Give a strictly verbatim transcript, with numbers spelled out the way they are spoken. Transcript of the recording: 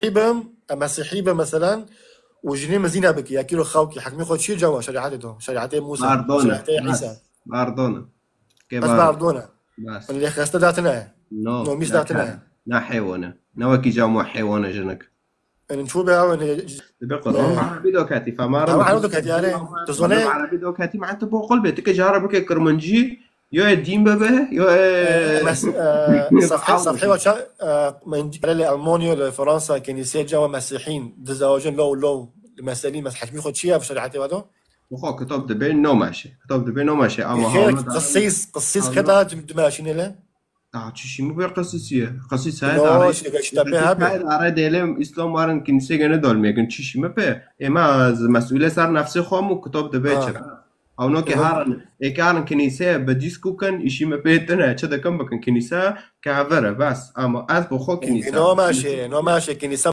Mesîhî bim, e, Mesîhî bim, meselen, û jinê min zîne bikî, ya kîro xew kî, hekmî xwe çi ye cawa şerîetê do? Şerîetê Mûsa, Mardona, şerîetê Îsa. Bes, Mardona. Kê Bes Mardona. Bes. Min lê xeste datine. No, No, mîs ne datine. Kar. Ne heywane. Ne wekî cama heywane jinik. Enin çû be awe ne. Dibe Quran Erebî do ketî, fema Ama Arab do ketî, yani. Tu zone Arabî do ketî, ma tu boqul be, tu ke cara bike kirmancî, yo e dîn bebe, yo e Mes-, e, safhe, safhe wa ça, e, men-, li Almanya, li Fransa, kenîsê cawa Mesîhîn, dizawacin lo lo, li meselî, mes-, hekmî xwe çi ye, bi şerîetê wa do? Xwe kitab dibe no meşe. Kitab dibe no meşe, ama Xêr, hawna da qisîs, qisîs Hawna xeta di meşînê le? Ah, çişî mi pê qisîsiye. Qisîs heye No, darê. Çişî pê Qisîs hebe. Heye darê dêlê Îslam warin kinîsê gene dolmê gin. Çişî mi pê. Ê ma z-, mesûle ser nefsê xwe mu kitab dibe Ha. çira. Ew no ki Ew- harin, ê ki harin kinîsê bi dîsk û kin, îşî mi pê tine. Çi dikin bikin kinîse, kevir e, bes. Ama ez bi xwe kinîse. No meşe, no meşe kinîse.